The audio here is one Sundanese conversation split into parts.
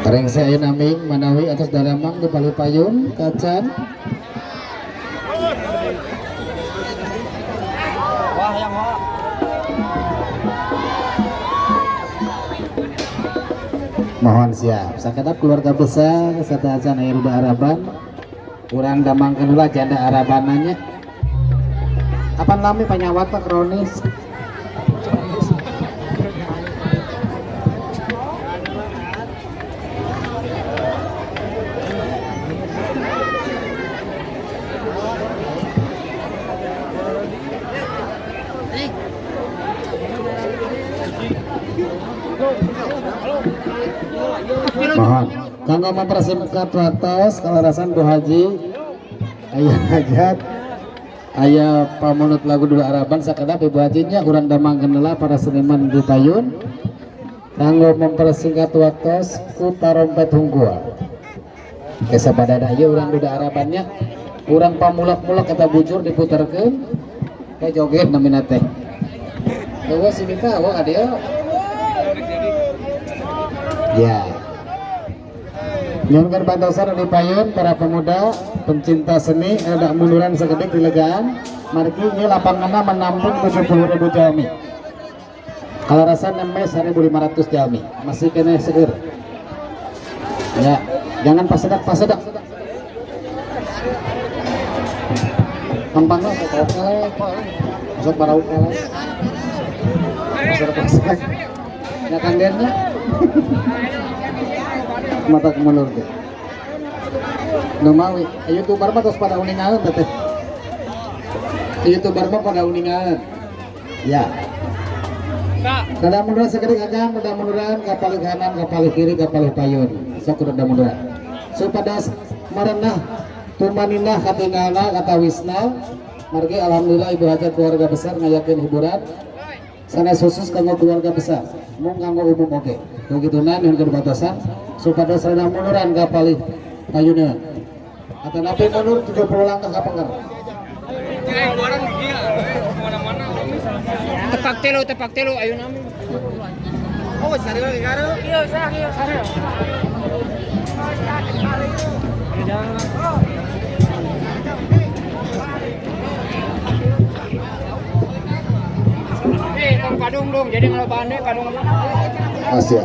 Rengse ayeuna naming manawi atas daramang di palih payun kacan. Wah yang wah. Mohon siap. Sakedap keluarga besar serta acan aya ruda Araban. Urang damangkeun heula janda Arabananya. Kapan lami panyawat Pak kronis? Mohon kanggo mempersingkat waktu kalarasan Bu Haji aya hajat aya pamunut lagu dulu Araban sakedap Ibu Hajinya urang damangkeun heula para seniman di payun kanggo mempersingkat waktu ku tarompet hungkul. Kesa badada ieu urang duda Arabannya urang pamulak-mulak eta bujur diputerkeun kayak joget namina teh. Eueuh si Mika eueuh ka dieu. Ya. Nyuhunkeun bantosan di payun para pemuda pencinta seni ada munduran sekedik di legaan. Margi ieu lapanganna menampung 70.000 jalmi. Kalau rasa nembe 1.500 jalmi, masih kena seueur. Ya, jangan pasedak-pasedak. Gampang lah, sok eleh. Masuk parauk eleh. Pasedak-pasedak. Ya Kang Dennya. Mata kemundur teh. Nu mawi, YouTuber mah tos pada uningaeun teh. YouTuber mah pada uningaeun. Ya. Rada munduran sekedik akang, rada munduran ka palih kanan, ka palih kiri, ka palih payun. Sok rada munduran. Supados merenah tumaninah katingalna kata wisna Margi alhamdulillah Ibu Hajat keluarga besar ngayakeun hiburan sanes khusus kanggo keluarga besar, mung kanggo umum oge. Begituna nyuhunkeun batasan supados rada munduran ka palih payuneun. Atanapi mundur 70 langkah ka pengker. Tepak tilu ayo nami. Oh, sari lagi karo. Iya, sari, sari. Eh, tong kadung dong, jadi ngelobaan deh kadung. Asia.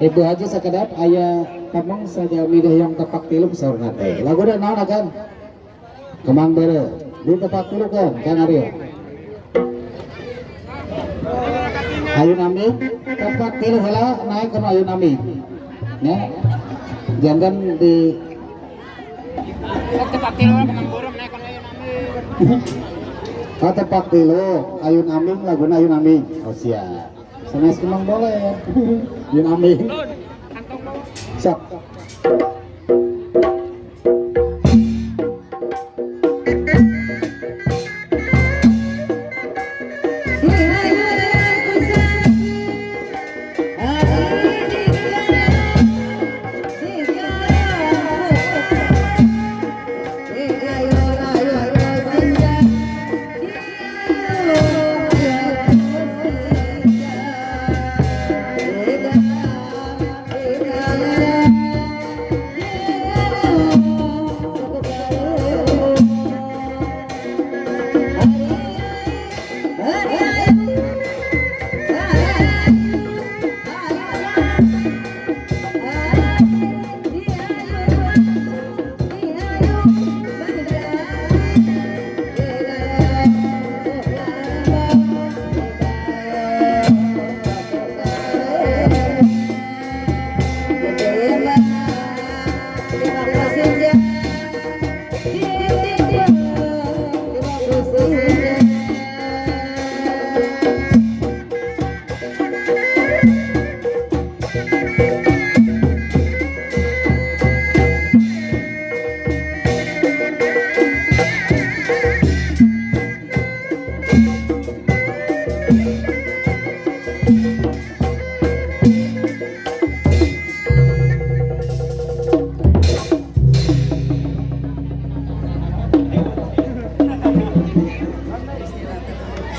Ibu Haji sakedap aya pamong sajami yang tepak tilu saurna teh. Laguna naon akan? Kemang bere. Di tepak tilu kan, Kang Aryo. Ayu nami tepak tilu heula naik kana ayu nami. Ya. Jangan di Tepak tilu kemang beureum naik kana ayu nami. Oh, tepak tilu ayun aming laguna ayun aming. Oh siap. Sanes kemang boleh. Ayun aming. Kantong bawah. Sok.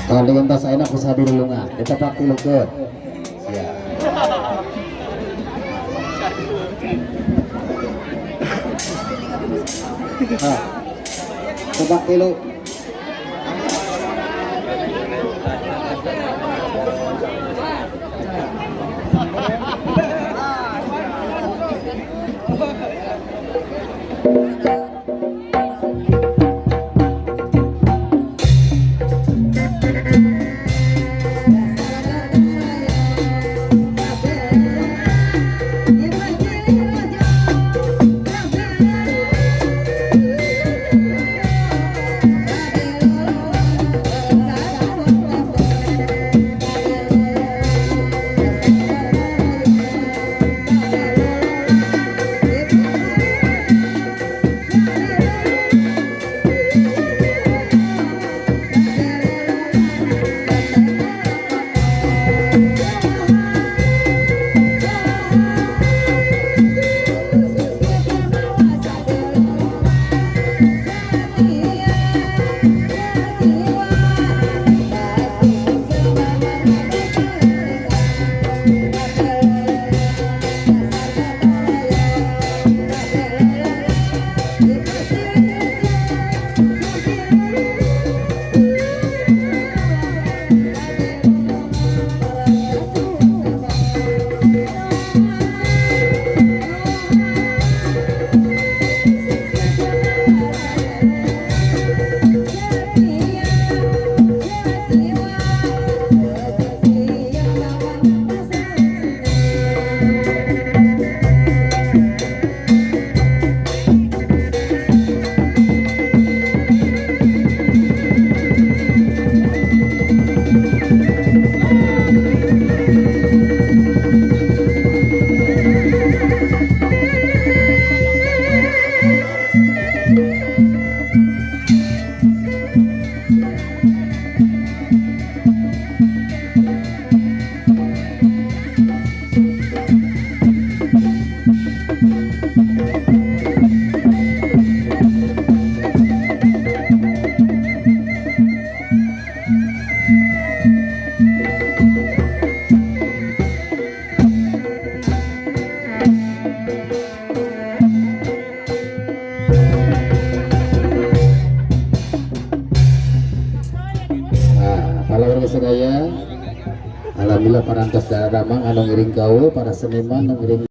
Kalau dengan tas enak usaha bilulungan, ditepak tilukeun. Siap. Ah. Tepak tilu. warga sadaya. Alhamdulillah parantos damang anu ngiring gaul, para seniman anu ngiring.